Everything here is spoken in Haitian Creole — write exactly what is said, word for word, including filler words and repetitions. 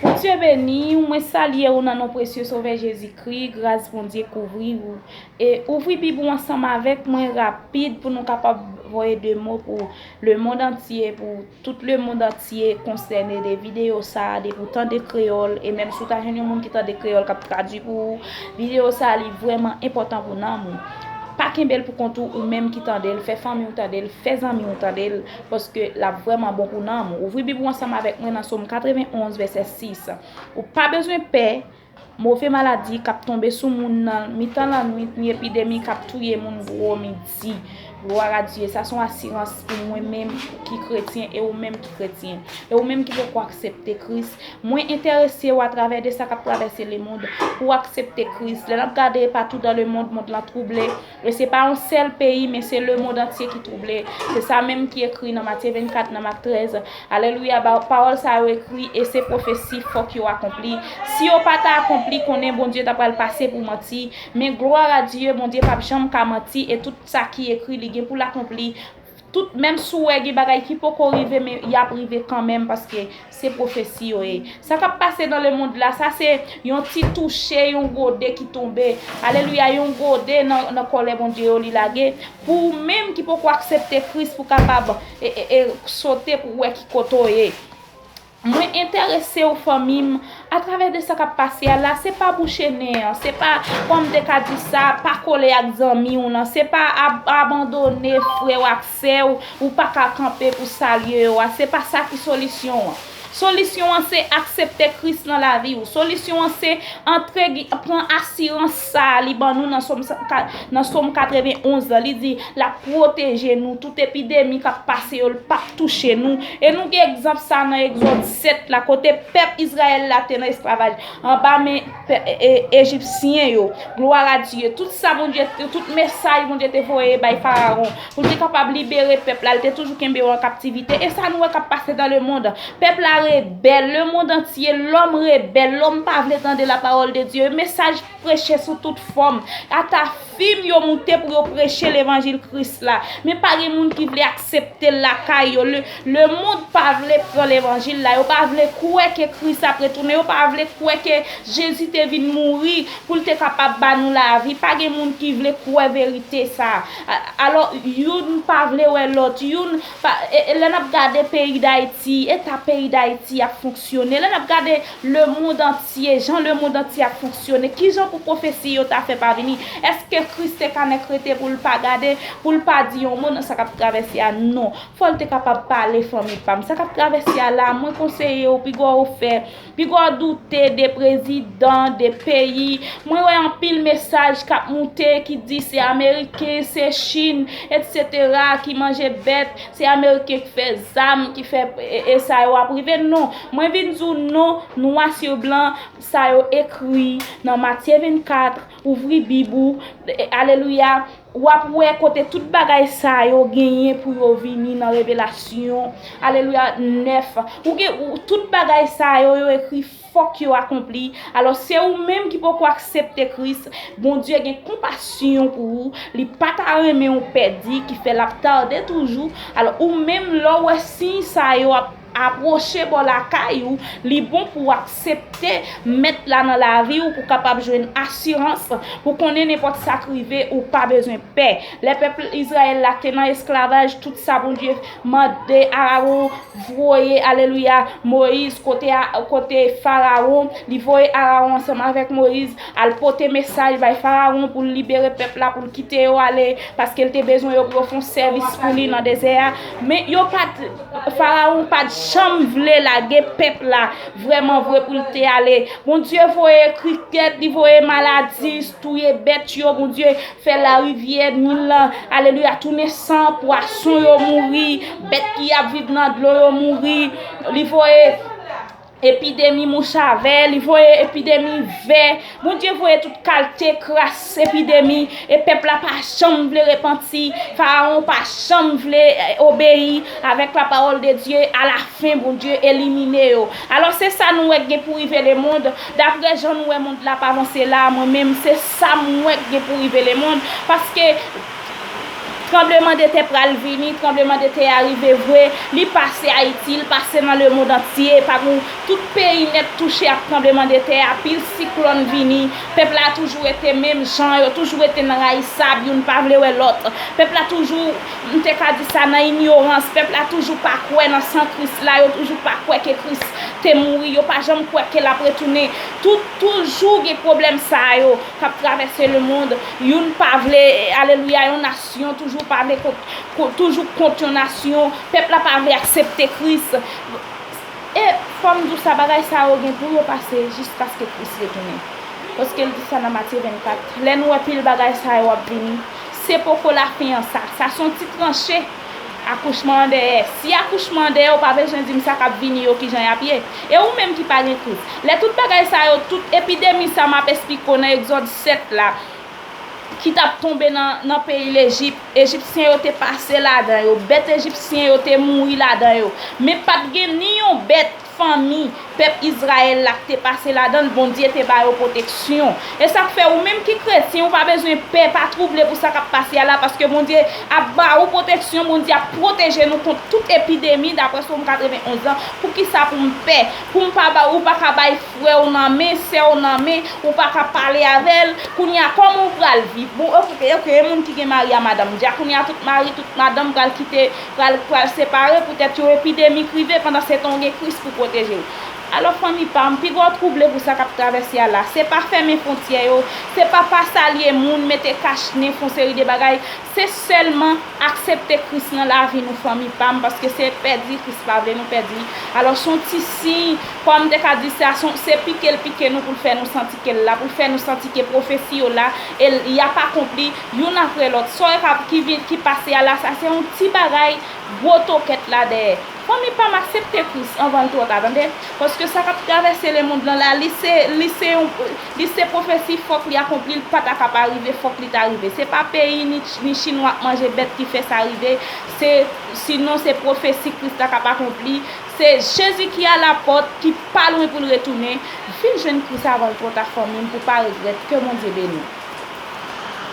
Bondye beni w, mwen salye w nan non presye Sovè Jezikri, gras Bondye kouvri w. E ouvri Bib ou ansanm avèk mwen rapid pou nou kapab voye de mo pou lemonn antye, pou tout lemonn antye konsène de videyo sa a, depi w tande kreyòl, e menm si w ta jwenn yon moun ki tande kreyòl k ap tradui pou ou, videyo sa a li vrèman enpòtan pou nanm ou. Pa kenbe l pou kont ou, ou menm ki tande l, fè fanmi w tande l, fè zanmi w tande l, paske l ap vrèman bon pou nanm ou. Ouvri Bib ou ansanm avèk mwen nan Sòm katrevenn onz, vèsè sis. Ou pa bezwen pè move maladi k ap tonbe sou moun nan mitan lannwit, ni epidemi k ap touye moun gwo midi. Glwa a Dye, sa se yon asirans pou mwen menm ki kretyen e ou menm ki kretyen. E ou menm ki poko aksepte Kris, mwen enterese w atravè de sa k ap travèse lemonn pou w aksepte Kris. Lè n ap gade patou dan lemonn, monn lan twouble. E se pa yon sèl peyi, men se lemonn antye ki twouble. Se sa menm ki ekri nan Matye vennkat, nan Mak trèz. Alelouya, ba- pawòl sa yo ekri e se pwofesi fòk yo akonpli. Si yo pa ta akonpli, konnen Bondye ta pral pase pou manti. Men glwa a Dye, Bondye p ap janm ka manti e tout sa ki ekri li gen pou l akonpli. Tout, menm si w wè gen bagay ki poko rive, men y ap rive kanmenm, paske se pwofesi yo ye. Sa k ap pase nan lemonn la, sa se yon ti touche, yon gode ki tonbe. Alelouya, yon gode nan, nan kòlè Bondye yo li lage. Pou ou menm ki poko aksepte Kris, pou kapab e, e, e, sote pou wè ki kote w ye. Mwen enterese w, fanmi m, atravè de sa k ap pase a la, se pa bouche nen an, se pa, kòm m te ka di sa, pa kole ak zanmi w lan, se pa ab- abandone frè w ak sè w, ou pa ka kanpe pou salye yo a, se pa sa ki solisyon an. Solisyon an se aksepte Kris nan lavi w. Solisyon an se antre, pran asirans sa a li ban nou nan Sòm sa- ka- nan Sòm katrevenn onz lan. Li di l ap pwoteje nou, tout epidemi k ap pase yo, l p ap touche nou. E nou gen egzanp sa nan Egzòd sèt la, kote pèp Izrayèl la te nan esklavaj anba men pè- e- e- Ejipsyen yo. Glwa a Dye. Tout sa Bondye, tout mesaj Bondye te voye bay Farawon pou l te kapab libere pèp la, l te toujou kenbe yo an kaptivite. E sa nou wè k ap pase dans le monde. Pèp la rebèl, lemonn antye, lòm rebèl, lòm pa vle tande lapawòl de Dye. Mesaj preche sou tout fòm. Ata fim yo moute pou yo preche levanjil Kris la. Men pa gen moun ki vle aksepte l lakay yo. Le, lemonn pa vle pran levanjil la. Yo pa vle kwè ke Kris ap retounen. Yo pa vle kwè ke Jezi te vin mouri pou l te kapab ba nou lavi. Pa gen moun ki vle kwè verite sa a. A- Alò, youn pa vle wè lòt. Youn pa, e- e lè n ap gade peyi Dayiti, eta peyi Dayiti ap fonksyone. Lè n ap gade lemonn antye, jan lemonn antye ap fonksyone, kijan pou pwofesi yo ta fè pa vini? Èske Kris te ka nèk rete pou l pa gade, pou l pa di yon mo nan sa k ap travèse a? Non. Fò l te kapab pale, fanmi pa m. Sa k ap travèse a la, mwen konseye w, piga w fè, piga w doute de prezidan, de peyi. Mwen wè anpil mesaj k ap moute ki di se Ameriken, se Chin, etsetera, ki manje bèt, se Ameriken ki fè zam, ki fè e, e sa yo ap rive. Non, mwen vin di w non, nwa si blan, sa yo ekri nan Matye vennkat, ouvri Bib ou, e, alelouya, w ap wè kote tout bagay sa yo genyen pou yo vini nan Revelasyon, alelouya, nèf. Ou gen, ou, tout bagay sa yo, yo ekri fòk yo akonpli. Alò, se ou menm ki poko aksepte Kris, Bondye gen konpasyon pou ou, li pa ta renmen w pèdi, ki fè l ap tade toujou. Alò, ou menm, lè w wè siy sa yo ap apwoche bò lakay ou, li bon pou w aksepte Mèt la nan lavi w pou w kapab jwenn asirans, pou w konnen nenpòt sa k rive, ou pa bezwen pè. Lè pèp Izrayèl la te nan esklavaj, tout sa Bondye mande Arawon voye, alelouya, Moyiz kote a, kote Farawon, li voye Arawon ansanm avèk Moyiz al pote mesaj bay Farawon pou l libere pèp la, pou l kite yo ale, paske l te bezwen yo pou yo fè yon sèvis pou li nan dezè a. Men yo pa t, Farawon pa t janm vle lage pèp la vrèman vre pou l te ale. Bondye voye krikèt, li voye maladi, touye bèt yo, Bondye fè larivyè Nil lan, alelouya, tounen san, pwason yo mouri, bèt ki ap viv nan dlo yo mouri. Li voye epidemi mouchavè, li voye epidemi vè. Bondye voye tout kalte kras epidemi, e pèp la pa janm vle repanti. Farawon pa janm vle, eh, obeyi avèk lapawòl de Dye. Alafen, Bondye elimine yo. Alò, se sa nou wè k gen pou rive lemonn. Daprè jan nou wè mond la ap avanse la, mwen menm, se sa m wè k gen pou rive lemonn. Paske Tranblemanntè pral vini, tranblemanntè a rive vre, li pase Ayiti, li pase nan lemond antye, pa gen, tout peyi nèt touche ak tranblemanntè a, pil siklòn vini, pèp la toujou rete menm jan, yo toujou rete nan rayisab, youn pa vle wè lòt, pèp la toujou, m te ka di sa, nan inyorans, pèp la toujou pa kwè nan san Kris la, yo toujou pa kwè ke Kris te mouri, yo pa janm kwè ke l ap retounen, tout, toujou gen pwoblèm sa yo k ap travèse lemond, youn pa vle, alelouya, yon nasyon toujou pa vle kont, kont, toujou kont yon nasyon, pèp la pa vle aksepte Kris. E fò m di w sa, bagay sa yo gen pou yo pase jiskaske Kris retounen. Paske l di sa nan Matye vennkat, lè nou wè pil bagay sa yo ap vini, se poko lafen an sa, sa se yon ti tranche akouchman an dèyè. Si akouchman an dèyè, ou pa bezwen di m sa k ap vini yo, kijan y ap ye. E ou menm ki pa gen Kris. Lè tout bagay sa yo, tout epidemi sa m ap esplike w nan Egzòd sèt la, ki t ap tonbe nan, nan peyi Lejip. Ejipsyen yo te pase ladan yo, bèt ejipsyen yo te mouri ladan yo. Men pa t gen ni yon bèt fanmi pèp Izrayèl la k te pase ladan l, Bondye te ba yo pwoteksyon. E sa k fè ou menm ki kretyen, ou pa bezwen pè, pa twouble pou sa k ap pase a la, paske Bondye ap ba ou pwoteksyon, Bondye ap pwoteje nou kont tout epidemi, daprè Sòm katreven onz lan. Poukisa pou m pè? Pou m pa ba, ou pa ka bay frè w nan men, sè w nan men, ou pa ka pale avè l. Kounye a, kòman w pral viv? Bon, oke, oke, e moun ki gen mari a madanm dja, kounye a, tout mari, tout madanm pral kite, pral, pral separe, poutèt yon epidemi k rive, pandan se tan w gen Kris pou pwoteje w. Alò, fanmi pa m, piga w twouble pou sa k ap travèse a la. Se pa fèmen fwontyè yo, se pa pa salye moun, mete kach nen, fè yon seri de bagay. Se sèlman aksepte Kris nan lavi nou, fanmi pa m, paske se pèdi Kris pa vle nou pèdi. Alò, se yon ti siy, kòm m te ka di sa, se yon, se pike l pike nou pou l fè nou santi ke l la, pou l fè nou santi ke pwofesi yo la, e l, y ap akonpli youn apre lòt. Sa w ka, ki vin, ki pase a la, sa se yon ti bagay, gwo tokèt la dèyè. Fanmi pa m, aksepte Kris anvan l twò ta, tande. Paske sa k ap travèse lemond lan la, li se, li se yon, li se pwofesi, fòk li akonpli, l pa ta ka pa rive, fòk li ta rive. Se pa peyi ni, ni chinwa ap manje bèt ki fè sa rive, se, sinon se pwofesi Kris la k ap akonpli. Se Jezi ki alapòt, ki pa lwen pou l retounen. Vin jwenn Kris avan l twò ta, fanmi m, pou w pa regrèt. Ke Bondye beni w.